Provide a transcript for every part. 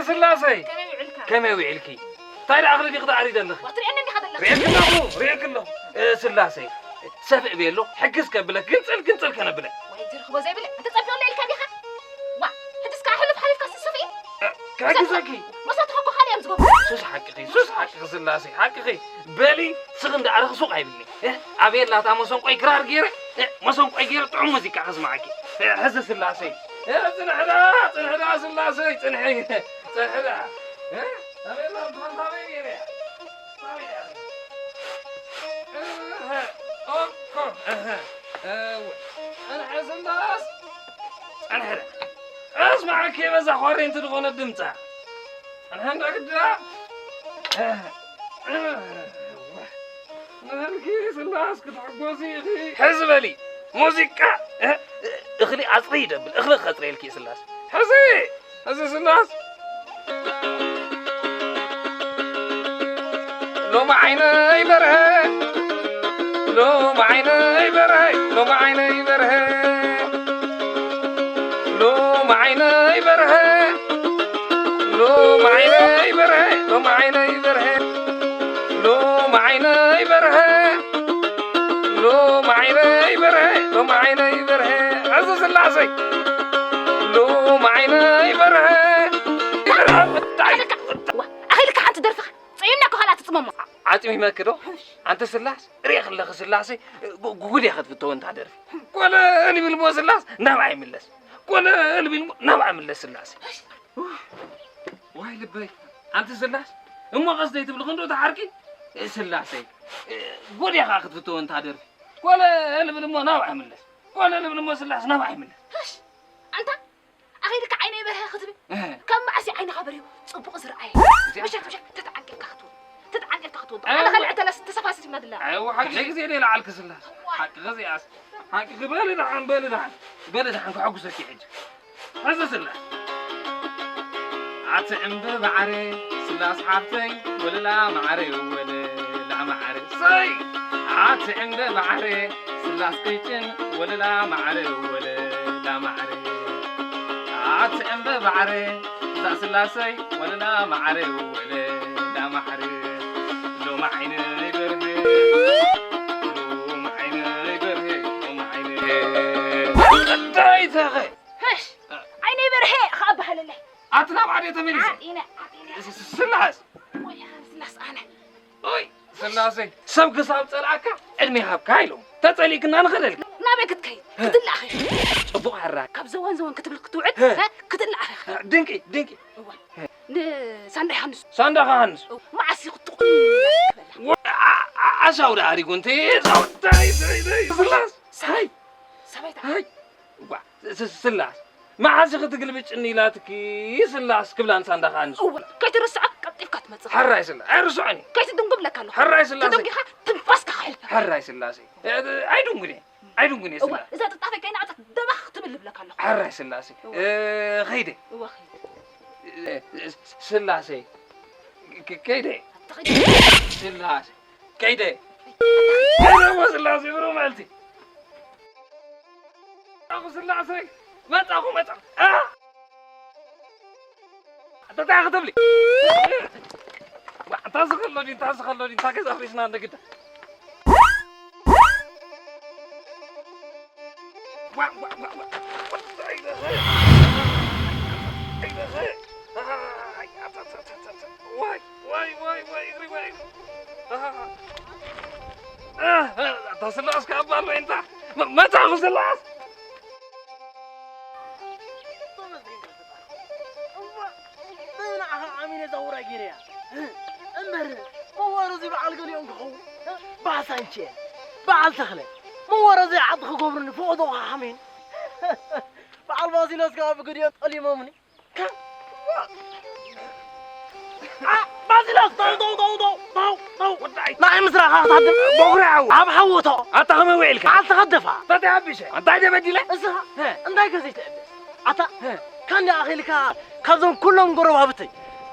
ስላሰይ። ከመይ ውዕልካ? ከመይ ውዒልኪ? እንታይ ደኣ ክልዲ ክትኣሪ ዘለኺ? ዋ፣ ትርእየኒ እንዲኻ ዘለኻ። ርእየኪ ኣለኹ፣ ርእየኪ ኣለኹ። እ፣ ስላሰይ፣ ሰፍእ በሎ፣ ሕግዝ ከብለክ፣ ግንጽል፣ ግንጽል ከነብለ። ዋይ፣ ትረኽቦ ዘይብለ፣ እንተ ጸቢቑለ ኢልካ ዲኻ? ዋ፣ ሕጅስ ከኣ ሕሉፍ ሓሊፍካ ስሱፍ እዩ። እ፣ ክሕግዘኪ። መሳትኻ እኮ ካልእ እዮም ዝገብሩ። ሱስ ሓቅኺ፣ ሱስ ሓቅኺ ስላሰይ፣ ሓቅኺ። በሊ፣ ስኺ እንዳ ኣረኺ ሱቕ ኣይብልኒ። እ፣ ኣበየላ እታ መሰንቆይ ክራር ገይረ፣ እ፣ መሰንቆይ ገይረ ጥዑም ሙዚቃ ከስምዓኪ። እ፣ ሕዚ ስላሰይ። እ፣ ጽንሕዳ፣ ጽንሕዳ ስላሰይ፣ ጽንሒ፣ ጽንሕዳ። እ፣ ኣበየላ እታ መሰንቆይ ገይረ። እህ፣ ኦኮ፣ እህ፣ እወ። ጽንሒ ስላስ፣ ጽንሒ ዳ። ኣስማዓኪ በዛ ኳሬንቲ ዝኾነ ድምጻ። ጽንሒ እንዳ ግዳ። እህ፣ እህ፣ እወ። ንህልኪ ስላስ ክትሕጎሲ ኢኺ። ሕዚ በሊ፣ ሙዚቃ፣ እህ፣ እኽሊ ኣጽሪ ይደብል፣ እኽሊ ክኸጽረየልኪ ስላስ። ሕዚ፣ ሕዚ ስላስ። ሎሚ ዓይነይ በርሀ፣ ሎሚ ዓይነይ በርሀ፣ ሎሚ ዓይነይ በርሀ፣ ሎሚ ዓይነይ በርሀ፣ ሎሚ ዓይነይ በርሀ፣ ሎሚ ዓይነይ በርሀ፣ ሎሚ ዓይነይ በርሀ፣ ሎሚ ዓይነይ በርሀ፣ ሎሚ ዓይነይ በርሀ። ሕዚ ስላሰይ ሎሚ ዓይነይ በርሀ። ዋ፣ ኣኺልካ ሓንቲ ደርፍኻ ጸይምና እኮ ካልኣ ትጽመሞ። ዓጽሚመኪ ዶ? ኣንቲ ስላስ፣ ርእየ ከለኺ ስላሰይ፣ ጉ-፣ ጉድ እያ ክትፍተው እንታ ደርፊ። ኮነ ልብል እሞ ስላስ፣ ናብኣ ይምለስ። ኮነ ልብል እሞ ናብኣ ምለስ ስላሰይ። ዋይ ልበይ፣ ኣንቲ ስላስ፣ እሞ ቀስ ዘይትብሊ ክንዶ ተዓርቂ? ስላሰይ፣ ጉድ እያ ክትፍተው እንታ ደርፊ። ኮነ ልብል እሞ ናብኣ ይምለስ። ኮነ ልብል እሞ ስላስ ናብኣ ይምለስ። እሽ፣ ኣንታ ኣኺልካ ዓይነይ በርሀ ክትብል? እህ። ካብ መዓስ እዩ ዓይንኻ በሪሁ? ጽቡቕ ዝረኣየ። እዚኣ መሸት፣ መሸት ተተዓንቂልካ ክትወ-፣ ተተዓንቂልካ ክትወ-፣ ኣነ ኣነ ካልዕ ተለስ ተሰፋሲፍና ድላ። ኣይዋ፣ ሓቂ ግዜ ደይ ለዓልኪ ስላስ። እዋ። ሓቂ ግዜኣስ። ሓቂ በሊ ደሓን፣ በሊ ደሓን፣ በሊ ደሓን፣ ከሐጉሰኪ ሕጂ። ሕዚ ስላስ። ኣቲ ዕምበባ ዓረ፣ ስላስ ሓፍተይ፣ ወለላ ማዓረ፣ ወለላ ማዓረ። ሰይ! ኣቲ ዕምበባ ዓረ፣ ስላስ ቅጭን፣ ወለላ ማዓረ፣ ወለላ ማዓረ። ኣቲ ዕምበባ ዓረ፣ እዛ ስላሰይ፣ ወለላ ማዓረ፣ ወለላ ማዓረ። ሎሚ ዓይነይ በርሀ፣ ሎሚ ዓይነይ በርሀ፣ ሎሚ ዓይነይ። እንታይ ተኸ? ህሽ! ዓይነይ በርሀ፣ ኸኣ በሃለለይ። ኣቲ ናብ ዓደ ተመሊሰ? ዓጢነ፣ ዓጢነ። ስ-፣ ስ-፣ ስላስ? ወይ፣ ስላስ ኣነ። ኦይ፣ ስላሰይ፣ ሰብ ክሳብ ጸልኣካ ዕድመ ይሃብካ ኢሎም። ተጸሊእክና ንኸደልካ። ናበይ ክትከይድ? ህ። ክትላኣኽ ኢኻ። ጽቡቕ ሕራይ። ካብ ዘወን ዘወን ክትብል ክትውዕል፣ ህ። ህ፣ ክትላኣኽ ኢኻ። ድንቂ፣ ድንቂ። እዋ። ንሳንዳ ዮሃንስ። ሳንዳ ዮሃንስ። እው፣ መዓስ እዩ ክትቑም? ወ-፣ ዓ-፣ ዓ-፣ ዓሻው ደኣ ኣሪጉ እንተ፣ ዛው፣ ዳይ፣ ዳይ፣ ዳይ፣ ስላስ። ሳይ። ሃይ። ሰበይታ። ሃይ። ዋ፣ ስ-፣ ስ-፣ ስላስ፣ መዓዝ ኢኺ ትግልብጭኒ ኢላትኪ ስላስ ክብላ ንሳንዳ ዮሃንስ። እወ፣ ከይትርስዖ ቀልጢፍካ ትመጽእ። ሕራይ ስላስ፣ ኣይርስዖን እየ። ከይትድንጉ ብለካ ኣለኹ። ሕራይ ስላሰ። ተደንጒኻ ትንፋስካ ክሕልፈካ። ሕራይ ስላሰ። እ፣ ኣይድንጉን እየ፣ ኣይድንጉን እየ እወ፣ ስላስ። እዛ ጥጣፈ ከይነዓጸት ደባኽ ትብል ብለካ ኣለኹ። ሕራይ ስላሰ። እወ። እ፣ ኸይደ። እወ፣ ኸይደ። እ፣ ስ-፣ ስላሰ። ከ-፣ ከይደ። ኣታ ኸይደ። ስላሰ። ከይደ። ከይደ እሞ ስላሰ፣ ብሩኽ መዓልቲ። መጻኹ ስላሰይ፣ መጻኹ፣ መጻኹ። ኣ! ኣታ እንታይ ክትብሊ? ዋ፣ እንታይ ዝኸሎ ድዩ፣ እንታይ ዝኸሎ ድዩ፣ እንታይ ገዛ ኣፍሪስና እንደ ግዳ። ዋ፣ ዋ፣ ዋ፣ ዋ። ኣይደኸ። ኣይደኸ። ኣይ፣ ኣታ፣ ኣታ፣ ኣታ፣ ኣታ። ዋይ፣ ዋይ፣ ዋይ፣ ዋይ፣ እግሪ፣ ዋይ፣ እግሪ። ኣሃ። እ፣ እ፣ ኣታ ስላስ ካብ ኣሎ እንታ። መ-፣ መጻኹ ስላስ። ተመስገን ፈጣሪ። እዋ፣ ንዓኻ ኣሚነ እዛ ውራይ ገይረያ። እምበር፣ መዋረዚ በዓል ገሊኦም ክኸውን። በዓል ሳንቼ፣ በዓል ተኽለ፣ መዋረዚ ዓዲ ክገብሩኒ ፍቖዶ ሓሜን። በዓል ባሲሎስ ከኣ ብግዲኦም ጠሊሞምኒ። ኣ፣ ባሲሎስ፣ ተው፣ ተው፣ ተው። ወዳይ። ንዓይ ምስራኻ ክትሃድም? በጉሪ ሓው። ኣብ ሓዊ እቶ። ኣታ ከመይ ውዒልካ? በዓል ተኸደፋ። እንታይ ተሃቢሸ? እንታይ ተበዲለ? እስኻ ሀ። እንታይ ከ ዘይትዕበስ? ኣታ ሀ። ከንዲ ኣኺልካ ካብዞም ኩሎም ጎረባብተይ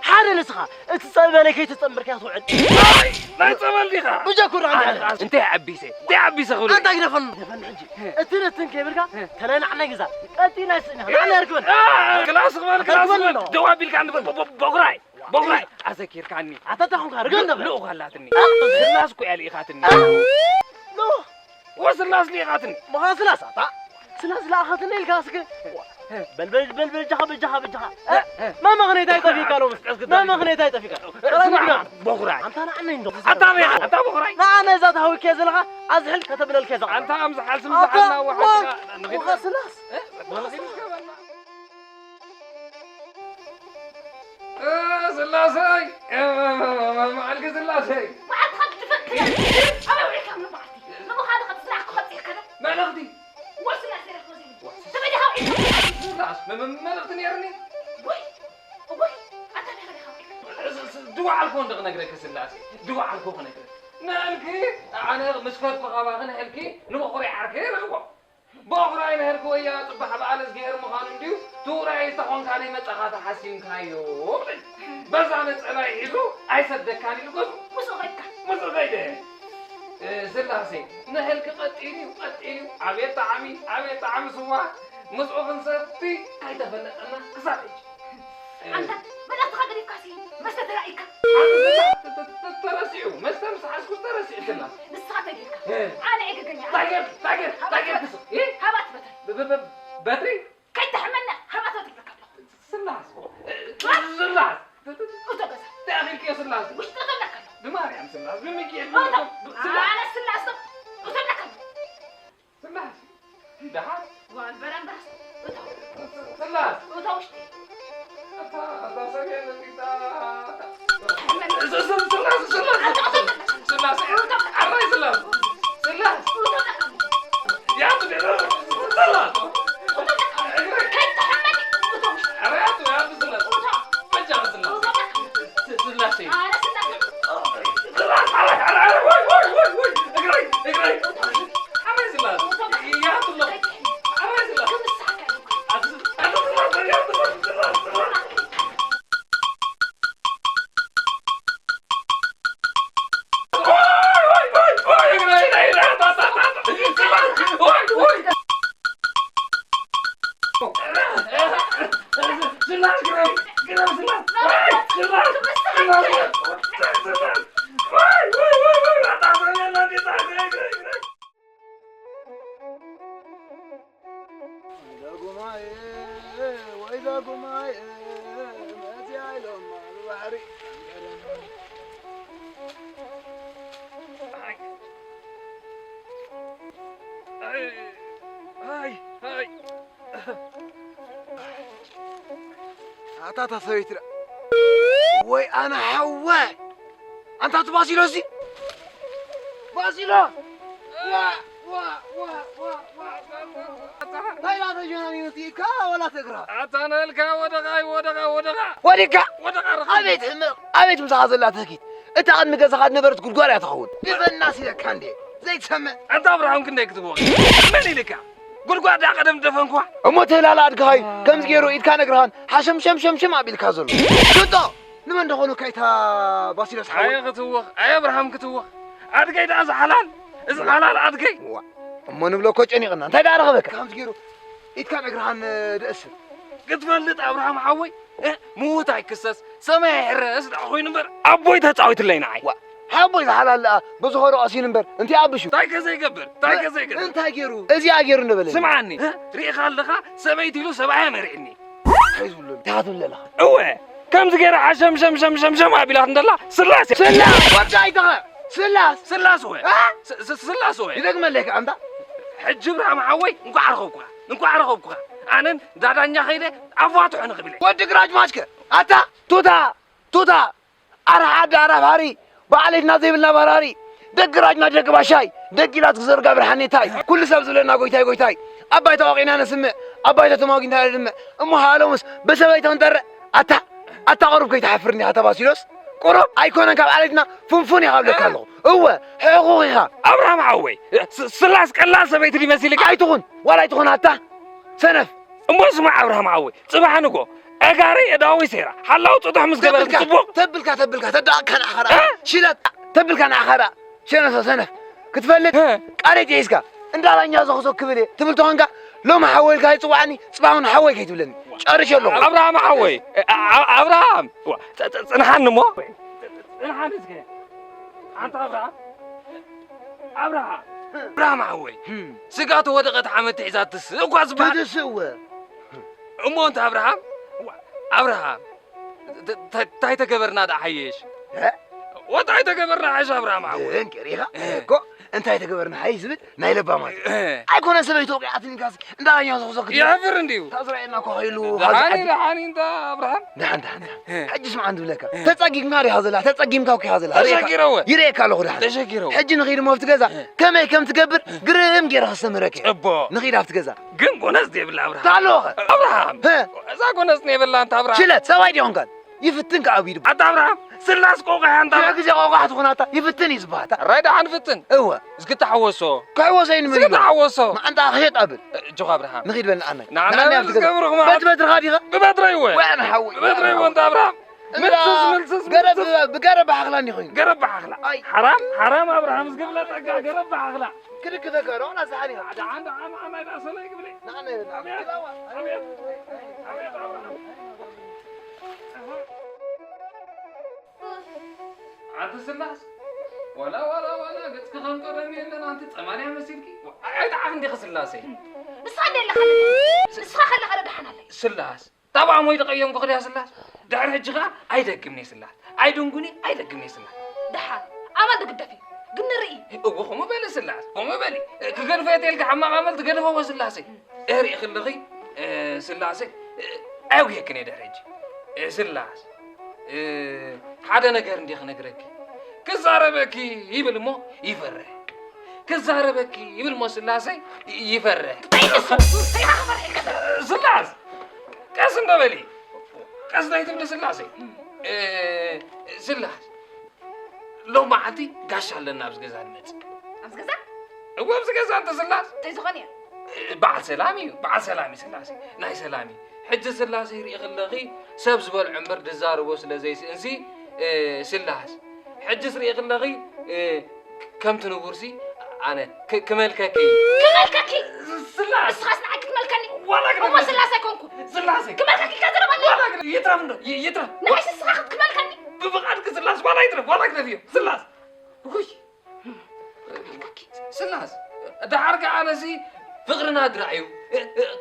ሓ-፣ ሓደ ንስኻ እቲ ጸበለይ ከይተጸምበርካ ትውዕል። ናይ ጸበል ዲኻ? ብጀኩር ኣንተ። ኣንተ። እንታይ ዓቢሰ? እንታይ ዓቢሰ ክብሉ? ኣንታ ግደፈን፣ ግደፈን ሕጂ። እቲ ነትን ከይብልካ ተለናዕና ግዛ። ቀጢና ስእና። ናዕና እርግበን። አ፣ ክላስ ክበል፣ ክላስ ክበል። ክበል። ደው ኣቢልካ እንደ በ-፣ በ-፣ በ-፣ በጉራይ። በጉራይ። ኣዘኪርካኒ። ኣታ እንታይ ኾንካ? ርግብ ነበር። ልኡኽ ኣላትኒ። አ? ስላስ እኮ እያ ልኢኻትኒ። ኖ። ወስላስ ሊቓትኒ። ምዃን ስላስ ኣታ። ስላስ ላኣኻትኒ ኢልካ እስከ። በል፣ በል፣ በል፣ በጃኻ፣ በጃኻ፣ በጃኻ። እ፣ እ። መመኽነይታ ይጠፊእካ ሎምስ። ቀስ፣ ቀስ፣ ቀስ። መመኽነይታ ይጠፊእካ። ስማዕ፣ ጥራይ ንግዳ። በኹራይ። ኣንታ ንዓነይ እንዶ። ኣታ በኻ፣ ኣታ በኹራይ። ንዓነይ እዛ ተሃዊከ ዘለኻ ኣዝሕል ከተብለልከ ዘለኻ። ኣንታ ኣምዝሓል ስም ኣታ፣ ዝሓልና ዋ፣ ዋሓትካ ንኺድ። ምዃን ስላስ። እ፣ ንኺድ እስከ በልና። እ፣ ስላሰይ፣ እ፣ መዓልኪ ስላሰይ። መዓልትኻ ትፈክር። ኣበይ ውዒልካ ምን መዓልቲ? ንምዃኑ ኸ ስራሕ ክኸጽእ ከሎ? መልእኽቲ። ወይ ስላሰ ረኽቦ ዘይብሉ። ተበጃኻ ውዒልካ። ስላስ፣ መ-፣ መ-፣ መልእኽቲ ነይርኒ። ወይ፣ ወይ፣ ኣንታ እንታይ ኸዲኻ ውዒልካ? ስ-፣ ስ-፣ ድዋ ዓልኮ እንዶ ክነግረኪ ስላሰ፣ ድዋ ዓልኮ ክነግረኪ። ንዕልኪ፣ ኣነ ምስ ፈትኩ ኻባኺ ንዕልኪ ንበኹሪ ዓርከይ ረኽቦ። በኹራይ ንህልኪ ወያ ጽባሕ በዓል እዝግሄር ምዃኑ እንድዩ፣ ትውራይ ዝተኾንካ ደይመጻኻ ተሓሲምካዮ። በዛ ነጸላይ ሒዙ ኣይሰደካን ኢሉ ገጹ። ምስኡ ኸድካ? ምስኡ ኸይደ። እ፣ ስላሴ፣ ንህልኪ ቀጢን እዩ፣ ቀጢን እዩ። ኣቤት ጣዕሚ፣ ኣቤት ጣዕሚ ስዋ። ምስኡ ክንሰቲ ኣይተፈለጠና ክሳብ ሕጂ። ኣንታ፣ መልእኽትኻ ገዲፍካሲ መስተ ተራእዩካ። ኣንታ፣ ተ-፣ ተ-፣ ተ-፣ ተረሲዑ፣ መስተ ምስ ሓዝኩስ ተረሲዑ ስላስ። ንስኻ ተጌርካ። እ። ኣነ እየ ገገኛ። እንታይ ጌር-፣ እንታይ ጌር-፣ እንታይ ጌርክስ? እ? ሃባት በትሪ። ብ-፣ ብ-፣ ብ-፣ በትሪ? ከይትሕመና፣ ሃባት በትሪ እብለካ ኣለኹ። ስላስ። እ፣ ስላስ። እቶ ገዛ። እንታይ ኣኺልክዮ ስላስ? ውሽጢ እቶ እብለካ ኣለኹ። ብማርያም ስላስ፣ ብሚካኤል፣ እቶ። ብ-፣ ስላስ። ኣነ ስላስ እቶ። እቶ እብለካ ኣለኹ። ስላስ፣ ደሓን? ጓል በረምባስ፣ እቶ። ስላስ። እቶ ውሽጢ። እታ፣ እታ ሰብየ ነቢታ። ስ-፣ ስ-፣ ስላስ፣ ስላስ። ስላስ። ዓባይ ስላስ። ስላስ። እቶ። ያ፣ ስላስ። እቶ። ከይትሕመኒ፣ እቶ ውሽጢ። ኧረ፣ ያቱ፣ ያቱ ስላስ። እቶ። በጃ ስላስ። እቶ። ስ-፣ ስላሴ። ኣረ ስላሴ። ወይ ዛጉማየ፣ ወይ ዛጉማየ፣ መዚያ ኢሎም ኣብ ባሕሪ። ኣይ፣ ኣይ፣ ኣይ። ኣታ እታ ሰበይቲ ደኣ፣ ወይ ኣነ ሓወ። ኣንታ እቲ ባሲሎስ እዚ፣ ባሲሎ! ዋ፣ ዋ፣ ዋ። እንታይ ኢላ ተጀናኒኑ እቲእካ ወላ ትእግራ? ኣታ ነልካ ወደቓይ፣ ወደቓ፣ ወደቓ። ወዲካ? ወደቓ ረኸብ። ኣቤት ሕመቕ፣ ኣቤት ምሳኻ ዘላ ትህኪት። እታ ቅድሚ ገዛኻ ዝነበረት ጉድጓድ እያ ትኸውን። ግበና ሲለካ እንዴ፣ ዘይትሰምዕ። ኣንታ ኣብርሃም ክንደይ ክትህቦ? መን ኢልካ? ጉድጓድ ዳ ቀደም ደፈንኳ። እሞ ተህላላ ኣድግኻይ ከምዚ ገይሩ ኢድካ ነግርኻን ሓሸም ሸም ሸም ሸም ኣቢልካ ዘሎ። ሽጦ! ንመን ደኾኑ ካይታ ባሲሎስ ሓወይ? ኣየ ክትውኽ፣ ኣየ ኣብርሃም ክትውኽ። ኣድገይ ደኣ ዝሓላል፣ እዚ ሓላል ኣድገይ። ዋ፣ እሞ ንብሎ እኮ ጨኒቕና። እንታይ ደኣ ረኸበካ? ከምዚ ገይሩ ኢድካን እግርኻን ደእስር። ክትፈልጥ ኣብርሃም ሓወይ፣ እ፣ ምዉት ኣይክሰስ፣ ሰማይ ኣይሕረስ ደኣ ኮይኑ እምበር፣ ኣቦይ ተጻዊትለይ ንዓይ። ዋ፣ ሓቦይ ዝሓላል ደኣ ብዝኸሮ ቀሲኑ እምበር፣ እንታይ ኣብሹ? እንታይ ከ ዘይገብር? እንታይ ከ ዘይገብር? እንታይ ገይሩ? እዚኣ ገይሩ እንዶ በለኒ። ስምዓኒ፣ እ፣ ርኢኻ ኣለኻ፣ ሰበይቲ ኢሉ ሰብኣይ ኣመሪዕኒ። እንታይ ዝብሎ? እንታይ ትብል ኣለኻ? እወ፣ ከምዚ ገይራ ሓሸም ሸም ሸም ሸም ሸም ኣቢላት እንደላ፣ ስላስ እያ። ስላስ! ወዲ ኣይተኸ! ስላስ! ስላስ ወ? እ? ስ-፣ ስ-፣ ስላስ ወ? ይደግመለይ ከኣ ኣንታ። ሕጂ ብርሃም ሓወይ፣ እንኳዕ ረኸብኩኻ፣ እንኳዕ ረኸብኩኻ። ኣነን ዳዳኛ ኸይደ ኣፋትሑ ንኽብል እየ። ወዲ ግራጅ ማችከ! ኣታ ቱታ! ቱታ! ኣርሓ ኣደ ኣራፋሪ፣ በዓሌትና ዘይብልና በራሪ፣ ደግ ራጅና ደግ ባሻይ፣ ደግ ኢላት ክዘርጋ ብርሃኔታይ፣ ኩሉ ሰብ ዝብለና ጎይታይ ጎይታይ፣ ኣባይ ተዋቒና ነስምዕ፣ ኣባይ ተተማጒንታ ነድምዕ፣ እሞ ሃሎምስ ብሰበይቲ ክንጠርዕ፣ ኣታ፣ ኣታ ቁሩብ ከይትሓፍር እንዲኻ ተባሲሎስ፣ ቁሩብ ኣይኮነን ካብ ዓሌትና ፍንፉን ኢኻ እብለካ ኣለኹ። እወ፣ ሕቑቕ ኢኻ። ኣብርሃም ሓወይ፣ ስ-፣ ስላስ ቀላል ሰበይቲ ድዩ መሲልካ? ኣይትኹን፣ ዋላ ኣይትኹን ኣታ፣ ሰነፍ። እሞ ስማዕ ኣብርሃም ሓወይ፣ ጽባሕ ንጎ ኣጋሪ እዳዊ ሴራ ሓላው ጽጡሕ ምስ ገበረት ተብልካ ጽቡቕ። ተብልካ ተብልካ ተዳእካ ንዓኻ ደኣ እ? ሽለት ተብልካ ንዓኻ ደኣ ሸነፈ ሰነፍ ክትፈልጥ እ? ቃሬት ሒዝካ እንዳ ዳኛ ዘኽዞ ክብል እየ ትብል ተኾንካ ሎሚ ሓወይ ኢልካ ይጽዋዕኒ ጽባሕ እውን ሓወይ ከይትብለኒ ጨርሸ ኣለኹ። ኣብርሃም ሓወይ እ- እ- ኣብርሃም ዋ፣ ጸ- ጸ- ጽንሓኒ እሞ ጽንሓኒ እስከ ኣንታ ኣብርሃም ኣብርሃም ኣብርሃም ሓወይ ስጋ ተወደቐት ሓመድ ትሒዛ ትስእ እኳ ዝበሃል ትድስእ እወ እሞ እንተ ኣብርሃም ዋ፣ ኣብርሃም ተ- ተ- እንታይ ተገበርና ደኣ ሓየሽ እ? ወ እንታይ ተገበርና ሓየሽ ኣብርሃም ሓወይ ደንቅር ኢኻ እ። እኮ እንታይ ተገበርና ሓይ ዝብል ናይ ለባማት እ። ኣይኮነ ሰበይቱ ወቂዓትኒ ኢልካስ እንዳ ዳኛ ዘኽዞ ክትብል የሕፍር እንድዩ ታዝራኤና እኮ ኸይሉ ደሓኒ ደሓኒ እንተ ኣብርሃም ደሓን ደሓን ደሓን እ። ሕጂ ስምዓን ዝብለካ እ። ተጸጊምካ ዲኻ ዘላ ተጸጊምካ እኮ ኢኻ ዘላ ተሸጊረወ ይርእየካ ኣለኹ ደሓን ተሸጊረወ ሕጂ ንኺድ እሞ ኣብቲ ገዛ እ። ከመይ ከም ትገብር ግርም ገይረ ከስተምህረክ እየ ጽቡቕ ንኺድ ኣብቲ ገዛ ግን ጎነጽ ዘይብላ ኣብርሃም ታለኸ ኣብርሃም እ። እዛ ጎነጽ ነይብላ እንተ ኣብርሃም ሽለት ሰብኣይ ዲኾንካን ይፍትን ከኣ ኣብ ኢዱ ኣታ ኣብርሃም ስላስ ቆቋሕ ኣንታ ሽዑ ግዜ ቆቋሕ ትኾናታ ይፍትን እዩ ዝበሃታ ራይ ደሓን ፍትን እወ እስኪ ተሓወሶ ክሕወሶ እዩ እስኪ ንመን ተሓወሶ ማዓንጣ ክሸጥ ኣብል እጆኻ ኣብርሃም ንኺድ በል ንዓናይ ንዓናይ ንዓናይ ኣብ ትገዛ ዝገብርኹም በቲ በትርኻ ዲኻ ብበትረይ እወ ወያ ንሓዊ ብበትረይ እወ እንታ ኣብርሃም እንዳ ምልስስ ምልስስ ገረብ ምልስስ ብገረብ ሓኽላ እንዲ ኮይኑ ገረብ ብሓኽላ ኣይ ሓራም ሓራም ኣብርሃም ዝግብለ ጸጋ ገረብ ብሓኽላ ክድግፈካ ዶ ናዝሓኒ ሓደ ዓንድ ዓም ዓማይ ዳሰለይ ግብለ ንዓናይ በል ኣቤት ኣቤት ኣቤት ኣብርሃም ኣንቲ ስላስ ዋላ ዋላ ዋላ ገጽኪ ከም ቀደም የለን ኣንቲ ጸማልያ መሲልኪ ኣይጠዓም እንዲኺ ስላሰይ ንስኻ እንደ ኣለኻ ንስኻ ከለኻ ዶ ደሓን ኣለይ ስላስ ታብ ኣሞይ ተቐየምኩ ክድያ ስላስ ድሕሪ ሕጂ ኸዓ ኣይደግምኒ ስላስ ኣይድንጉኒ ኣይደግምኒ ስላስ ደሓን ኣመል ትግደፍ እዩ ግን ንርኢ እዎ ከምኡ በሊ ስላስ ከምኡ በሊ ክገድፎ የትልካ ሕማቕ ኣመል ትገድፈዎ ስላሰይ ርእኺ ኣለኺ ስላሰ ኣውየክን እየ ድሕሪ ሕጂ ስላስ ሓደ ነገር እንዲ ክነግረኪ ክዛረበኪ ይብል እሞ ይፈርሕ ክዛረበኪ ይብል እሞ ስላሰ ይፈርሕ ስላስ ቀስ እንዶ በሊ ቀስ ናይ ትብሊ ስላሰ ስላስ ሎም መዓልቲ ጋሻ ኣለና ኣብዚ ገዛ ንመጽእ ኣብዚ ገዛ እዎ ኣብዚ ገዛ እንተ ስላስ እንታይ ዝኾን እየ በዓል ሰላም እዩ በዓል ሰላም እዩ ስላሴ ናይ ሰላም እዩ ሕጂ ስላሴ ርኢ ከለኺ ሰብ ዝበልዖ እምበር ድዛረቦ ስለ ዘይስእንሲ ስላስ ሕጅስ ርኢ ከለኺ ከምቲ ንቡርሲ ኣነ ክመልከኪ ክመልከኪ ስላስ እስኻስ ንዓይ ክትመልከኒ ዋላ እሞ ስላስ ኣይኮንኩ ስላሴ ክመልከኪ ከዝረበኒ ዋላ ይትረፍ እንዶ ይትረፍ ንዓይስ እስኻ ክትክመልከኒ ብፍቓድኪ ስላስ ዋላ ይትረፍ ዋላ ግደፍዮ ስላስ ውይ ስላስ ደሓር ከዓነሲ ፍቕርና ድራዕ እዩ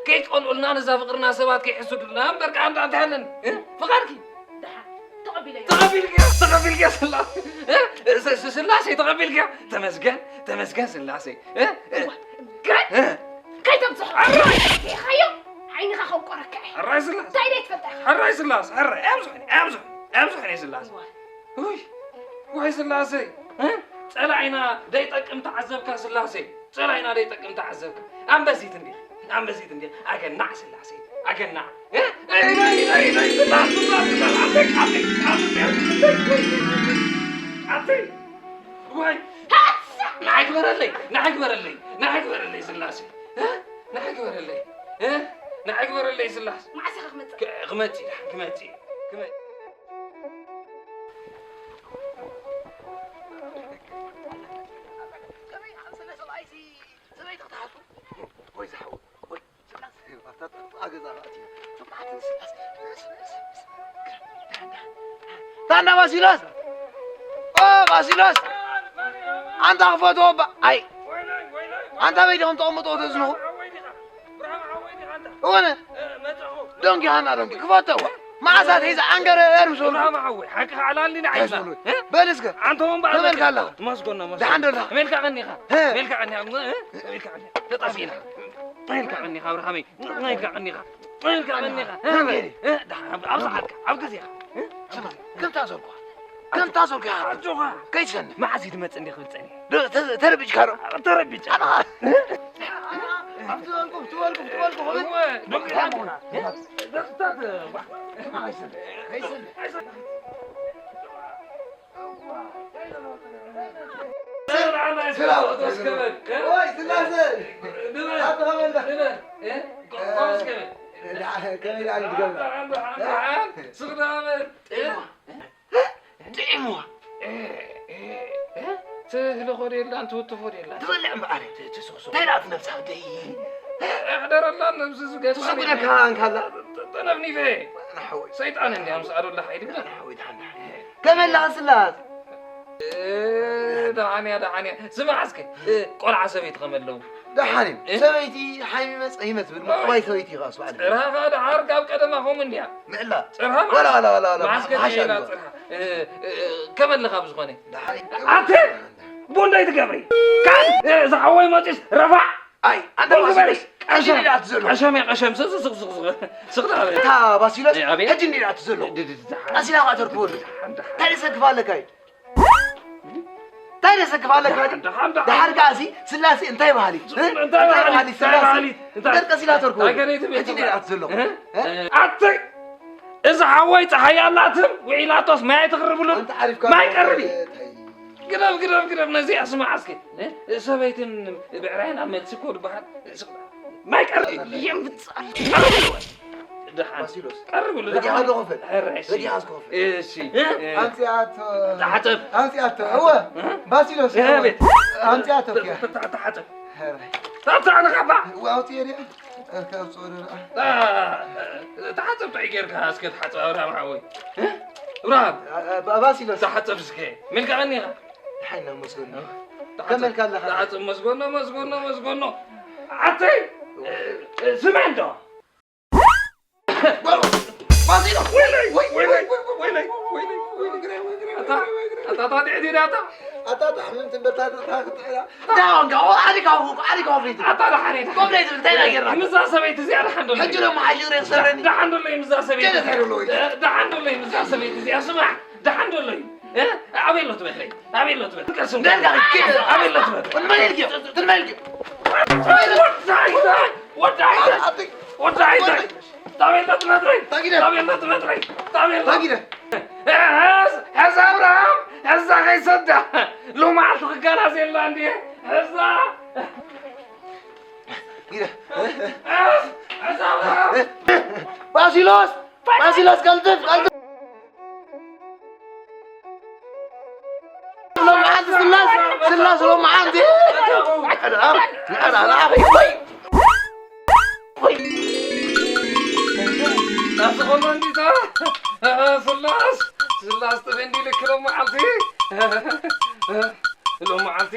ከይትቀንኡልና ነዛ ፍቕርና ሰባት ከይሕስዱልና እምበር ከዓ እንዳ እንታይ ኣለኒ ፍቓድኪ ተቐቢልክያ ተቐቢልክያ ስላሴ ተቐቢልክያ ተመስገን ተመስገን ስላሴ ከይተምፅሖ ሪኢኻዮ ዓይንኻ ከውቆረካ ሕራይ ስላሴ እንታይ ደይ ትፈልጣ ሕራይ ስላሴ ሕራይ ኣብዙሕኒ ኣብዙሕኒ ኣብዙሕኒ ስላሴ ውይ ውይ ስላሴ ጸላኢና ደይጠቅም ተዓዘብካ ስላሴ ጸላኢና ደይጠቅም ተዓዘብካ ኣንበሲት እንዲ ኣንበሲት እንዲ ኣገናዕ ስላሴ ኣገናዕ ንዓይ ግበረለይ ንዓይ ግበረለይ ንዓይ ግበረለይ ስላሴ ንዓይ ግበረለይ ንዓይ ግበረለይ ስላሴ መዓስ ኢኻ ክመጽእ ክመጽእ ክመጽእ ክመጽእ ታንዳ ባሲሎስ ኦ ባሲሎስ ኣንታ ክፈትዎ ባ ኣይ ኣንታ በይ ዲኹም ተቐምጥዎ ተዝንኹ እወነ ዶንኪ ሃና ዶንኪ ክፈተዋ መዓሳት ሒዛ ዓንገረር ምስ በሉ ብርሃም ሓወይ ሓቂ ከዓላልኒ ንዓይና በል እስከ ኣንተ ወንባ ተመልካ ኣለኻ መስጎና መስጎና ደሓን ዶ ኣለኻ ተመልካ ቀኒኻ ተመልካ ቀኒኻ ተጣፊና ተመልካ ቀኒኻ ብርሃመይ ተመልካ ቀኒኻ ተመልካ ቀኒኻ ኣብ ሰዓትካ ኣብ ግዜኻ ከምታ ዘልኳ ከምታ ዞርካ ኣጆኻ ከይትሰንፍ መዓስ እዩ ትመጽእ እንዲ ክብል ጸኒሐ ዶ- ተ- ተረቢጭካ ዶ ተረቢጭ ኣና ኣብቲ ወልቁ ትወልቁ ትወልቁ ክብል እወ፣ ዶ- ዶ- ዶ- ዶ- ዶ- ዶ- ሰላም። ወይ ስላሴ ንበል፣ ኣቶ ኸመንዳ ንበል፣ እ? ቆ- ቆ- እስከ በል። ከመይ ደኣ እዩ ትገብር? ስኽዳመ ጥዒምዋ። ትህልኾ ደላን ትውትፎ ደላን ትበልዕ እምበኣር። ትስኽስኽ እንታይ ደኣ ትነብሳ ደይ? ኣሕደረላን ነብዚ ዝገድፋ ትስጉደካ እንካላ። ተነፍኒፈ። ሰይጣን እንዲያ ምስ ኣዶላ ሓይሊ ብላ። ከመላ ስላት። ደሓንያ ደሓንያ ስማዕ እስከ። ቆልዓ ሰበይቲ ከመለዉ። ደሓን እዩ። ሰበይቲ ሓይሚ መፀ ይመት ብል ምቁባይ ሰበይቲ ይቃሱ ባዕል። ጽርሃኻ ደሓር ካብ ቀደማ ኸም እንዲያ። ምዕላ። ጽርሃ ወላ ወላ ወላ ወላ ማስከ ሓሻ ሸይና ጽርሃ። ከመለኻ ብዝኾነ። ኣተ ቦንዳይ ትገብሪ። ካን ዝሓወይ መፂስ ረፋዕ። ኣይ ኣንተ ባሲሎስ ሕጂ እንዲዳ ትዘሎ። ቀሸም ቀሸም ስቕ ስቕ ስቕ ስቕ ስቕ። እታ ባሲሎስ ሕጂ እንዲዳ ትዘሎ። ቀሲላ ካ ተርክቦ። እንታይ ሰክፋለካ እዩ? እንታይ ደሰክፍ ኣለካ? ደሓር ከኣሲ ስላሴ እንታይ ባህሊ? እንታይ ባህሊ? ስላሴ እንታይ ቀሲላ ተርኩ? ሕጂ ደኣ ዘሎ። ኣተይ እዚ ሓወይ ፀሓይ ኣላትም ውዒላቶስ ማይ ኣይትኽርብሉን። ማይ ቀርብ እዩ። ግደፍ ግደፍ ግደፍ ነዚኣ ስማዕ እስኪ። ሰበይትን ብዕራይን ኣብ መልሲ እኮ ዝበሃል። ማይ ቀርብ እዩ። የምብጻል። ደሓን። ባሲሎስ። ቀርብሉ፣ ረጊኻ ደሓን። ዶ ክፈል? ሕራይ፣ እሺ። ረጊኻ እስኪ ክፈል። እሺ። እ? ኣምጺኣቶ። ተሓጸብ። ኣምጺኣቶ። እወ። እ? ባሲሎስ፣ እ፣ እወ። ቤት። ኣምጺኣቶ እያ። ተ-፣ ተ-፣ ተሓጸብ። ሕራይ። ተሓጸብ፣ ኣነ ካባ። እወ፣ ኣውጽኤ ድያ? እካ ኣውጽኦ ዶ ደኣ? አ፣ ተሓጸብ፣ ጥዑይ ጌርካ እስከ ተሓጸብ፣ ኣብርሃም ሓወይ። እ? ኣብርሃም። አ፣ አ፣ ባ-፣ ባሲሎስ። ተሓጸብ እስከ። መልክዐኒ ኢኻ። ሓይና መስገኖ። ተሓጸብ። ከመልካ ኣለኻ? ተሓጸብ፣ መስገኖ፣ መስገኖ፣ መስገኖ። ኣተይ፣ እ፣ እ፣ ስምዕ እንዶ። ባሲሎ! ወይለይ! ወይለይ! ወይለይ! ወይለይ! ኣታ፣ ኣታ፣ ኣታ፣ ድዕዲ ዳታ። ኣታ፣ ኣታ፣ ሕምምቲ በታ፣ ኣታ፣ ኣታ፣ ኣታ። ዳውን፣ ዳውን፣ ኣሪካ፣ ኣሪካ፣ ኣሪካ። ኣታ፣ ዳሓን፣ ዳሓን። ኮብለይ ትብል፣ እንታይ ነገር? ምዛ ሰበይቲ እዚኣ ዳሓን ዶ? ሕጂ ደሞ ሓይሽ ግሬ ዝሰረኒ። ዳሓን ዶ፣ ምዛ ሰበይቲ። ዳሓን ዶ፣ ምዛ ሰበይቲ እዚኣ፣ ስማዕ። ዳሓን ዶ፣ እ? ኣበይ ኣሎ ትበትረይ? ኣበይ ኣሎ ትበትረይ? ደርጋ፣ ኣበይ ኣሎ ትበትረይ? ወዲ መን ኢልኪ? ወዲ መን ኢልኪ? ወዲ ዓይታይ! ወዲ ዓይታይ! ኣቲ- ወዲ ዓይታይ! ወዲ- ታቤላ ትመጥረይ! ታጊደ! ታቤላ ትመጥረይ! ታቤላ! ታጊደ! ሕዝ-፣ ሕዝ ኣብርሃም! ሕዛ ከይሰዳ! ሎማዓልቲ ክጋላዝ የላ እንድየ! ሕዛ! ጊደ! ሕዝ ኣብርሃም! ባሲሎስ! ባሲሎስ ቀልጥፍ! ቀልጥፍ! ሎማዓንቲ ስላስ፣ ስላስ ሎማዓንቲ። ኣረ፣ ኣረ፣ ኣረ፣ ኣረ፣ ወይ። ወይ። ኣስቆሎ እንዲታ። ስላስ፣ ስላስ ጥበ እንዲ ልክ ሎማዓንቲ። ሎማዓንቲ።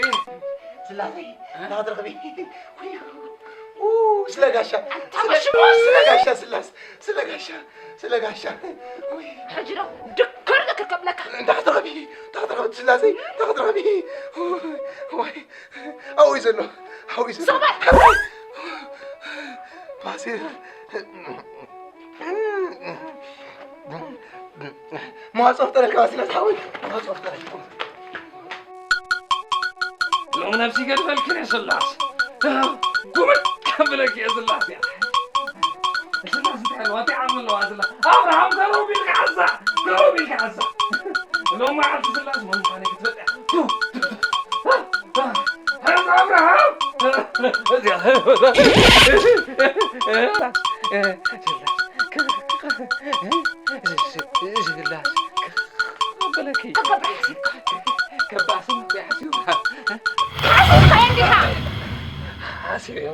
ስላሴ፣ ናትረኽቢ። ወይ። ኡ፣ ስለ ጋሻ። ስለ፣ ስለ ጋሻ ስላስ፣ ስለ ጋሻ። ስለ ጋሻ። ወይ። ሕጂ ዶ ድክር ድክር ከብለካ። እንዳኽትረኸቢ፣ እንዳኽትረኸቢ ስላሴ፣ እንዳኽትረኸቢ። ወይ፣ ኣብኡ እዩ ዘሎ፣ ኣብኡ እዩ ዘሎ። ስቕ በል። ፋሲል። መዋጽኦ ፍጠረልካ ስላስ ሓወይ፣ መዋጽኦ ፍጠረልካ። ሎም ነብሲ ገድፈልክን እየ ስላስ። ጉምጥ ከብለክ እየ ስላስ እያ። ስላስ እንታይ ኣለዋ? እንታይ ዓቕሚ ኣለዋ ስላስ? ኣብርሃም ደረው ቢልካ ሓዛ፣ ደረው ቢልካ ሓዛ። ሎም መዓልቲ ስላስ መን ምዃነይ ክትፈልጥ እያ። ቱ፣ ቱ፣ ቱ። ሕዝ ኣብርሃም። እዚኣ። ስላስ። በለኪ። ከበስም ሓሲብካ እንዲኻ። ሓሲብ እየ።